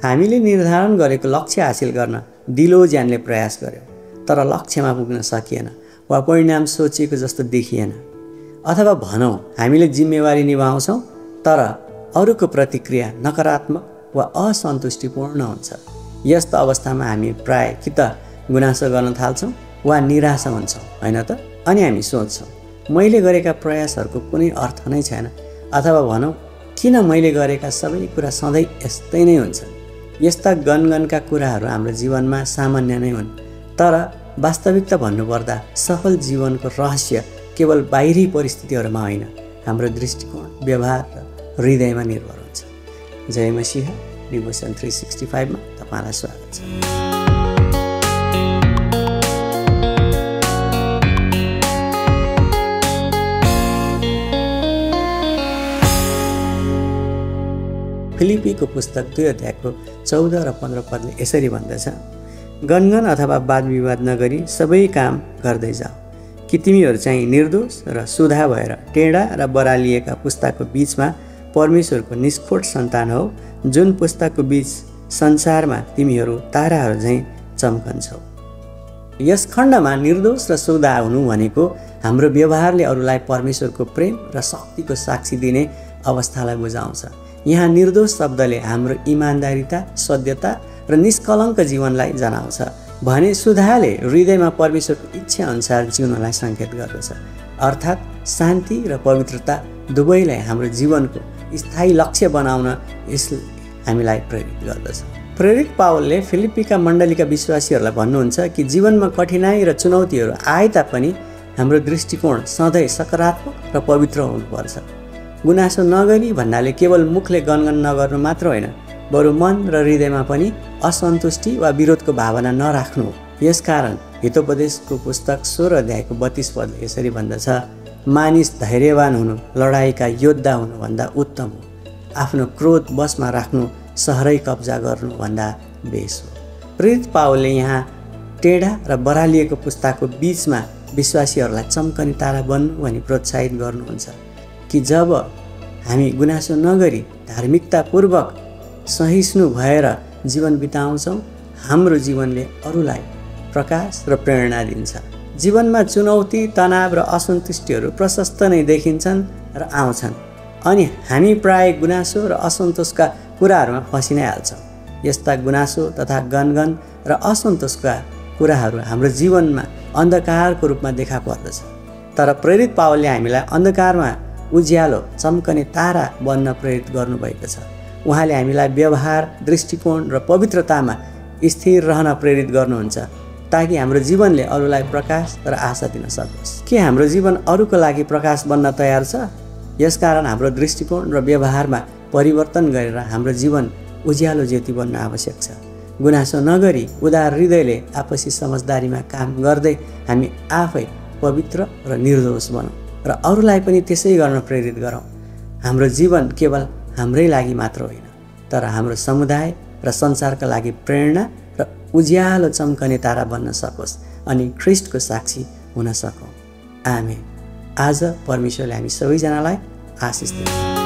हामीले निर्धारण गरेको लक्ष्य हासिल गर्न दिलो ज्यानले प्रयास गर्यो, तर लक्ष्यमा पुग्न सकिएन वा परिणाम सोचेको जस्तो देखिएन। अथवा भनौँ हामीले जिम्मेवारी निभाउँछौँ तर अरूको प्रतिक्रिया नकारात्मक वा असन्तुष्टिपूर्ण हुन्छ। यस्तो अवस्थामा हामी प्राय कि त गुनासो गर्न थाल्छौँ वा निराशा हुन्छौँ, होइन त? अनि हामी सोच्छौँ मैले गरेका प्रयासहरूको कुनै अर्थ नै छैन, अथवा भनौँ किन मैले गरेका सबै कुरा सधैँ यस्तै नै हुन्छ। यस्ता गनगनका कुराहरू हाम्रो जीवनमा सामान्य नै हुन्, तर वास्तविकता भन्नुपर्दा सफल जीवनको रहस्य केवल बाहिरी परिस्थितिहरूमा होइन, हाम्रो दृष्टिकोण, व्यवहार र हृदयमा निर्भर हुन्छ। जय मसीह डिभोसन 365 मा तपाईलाई स्वागत छ। फिलिपीको पुस्तक 2 अध्यायको 14 र 15 पदले यसरी भन्दछ, गनगन अथवा वाद विवाद नगरी सबै काम गर्दै जाऊ, कि तिमीहरू चाहिँ निर्दोष र सुधा भएर टेढा र बरालिएका पुस्ताको बीचमा परमेश्वरको निष्खोट सन्तान हो, जुन पुस्ताको बीच संसारमा तिमीहरू ताराहरू झैँ चम्कन्छौ। यस खण्डमा निर्दोष र सुधा हुनु भनेको हाम्रो व्यवहारले अरूलाई परमेश्वरको प्रेम र शक्तिको साक्षी दिने अवस्थालाई बुझाउँछ। यहाँ निर्दोष शब्दले हाम्रो इमान्दारिता, सत्यता र निष्कलङ्क जीवनलाई जनाउँछ भने सुधाले हृदयमा परमेश्वरको इच्छा अनुसार जिउनलाई सङ्केत गर्दछ, अर्थात् शान्ति र पवित्रता दुवैलाई हाम्रो जीवनको स्थायी लक्ष्य बनाउन यसले हामीलाई प्रेरित गर्दछ। प्रेरित पावलले फिलिपीका मण्डलीका विश्वासीहरूलाई भन्नुहुन्छ कि जीवनमा कठिनाई र चुनौतीहरू आए तापनि हाम्रो दृष्टिकोण सधैँ सकारात्मक र पवित्र हुनुपर्छ। गुनासो नगरी भन्नाले केवल मुखले गनगन नगर्नु मात्र होइन, बरु मन र हृदयमा पनि असन्तुष्टि वा विरोधको भावना नराख्नु हो। यसकारण हितोपदेशको पुस्तक 16 अध्यायको 32 पदले यसरी भन्दछ, मानिस धैर्यवान हुनु लडाइँका योद्धा हुनुभन्दा उत्तम हो, आफ्नो क्रोध बसमा राख्नु सहरै कब्जा गर्नुभन्दा बेस हो। प्रेरित पावलले यहाँ टेढा र बरालिएको पुस्ताको बीचमा विश्वासीहरूलाई चम्कने तारा बन्नु भनी प्रोत्साहित गर्नुहुन्छ कि जब हामी गुनासो नगरी धार्मिकतापूर्वक सहिष्णु भएर जीवन बिताउँछौँ, हाम्रो जीवनले अरूलाई प्रकाश र प्रेरणा दिन्छ। जीवनमा चुनौती, तनाव र असन्तुष्टिहरू प्रशस्त नै देखिन्छन् र आउँछन्, अनि हामी प्राय गुनासो र असन्तोषका कुराहरूमा फसि नै हाल्छौँ। यस्ता गुनासो तथा गनगन र असन्तोषका कुराहरू हाम्रो जीवनमा अन्धकारको रूपमा देखा पर्दछ, तर प्रेरित पावलले हामीलाई अन्धकारमा उज्यालो चम्कने तारा बन्न प्रेरित गर्नुभएको छ। उहाँले हामीलाई व्यवहार, दृष्टिकोण र पवित्रतामा स्थिर रहन प्रेरित गर्नुहुन्छ ताकि हाम्रो जीवनले अरूलाई प्रकाश र आशा दिन सकोस्। के हाम्रो जीवन अरूको लागि प्रकाश बन्न तयार छ? यसकारण हाम्रो दृष्टिकोण र व्यवहारमा परिवर्तन गरेर हाम्रो जीवन उज्यालो ज्योति बन्न आवश्यक छ। गुनासो नगरी उदार हृदयले आपसी समझदारीमा काम गर्दै हामी आफै पवित्र र निर्दोष बनौँ र अरूलाई पनि त्यसै गर्न प्रेरित गरौँ। हाम्रो जीवन केवल हाम्रै लागि मात्र होइन, तर हाम्रो समुदाय र संसारका लागि प्रेरणा र उज्यालो चम्कने तारा बन्न सकोस् अनि ख्रीष्टको साक्षी हुन सकौँ। आमेन। आज परमेश्वरले हामी सबैजनालाई आशिष दिन्छ।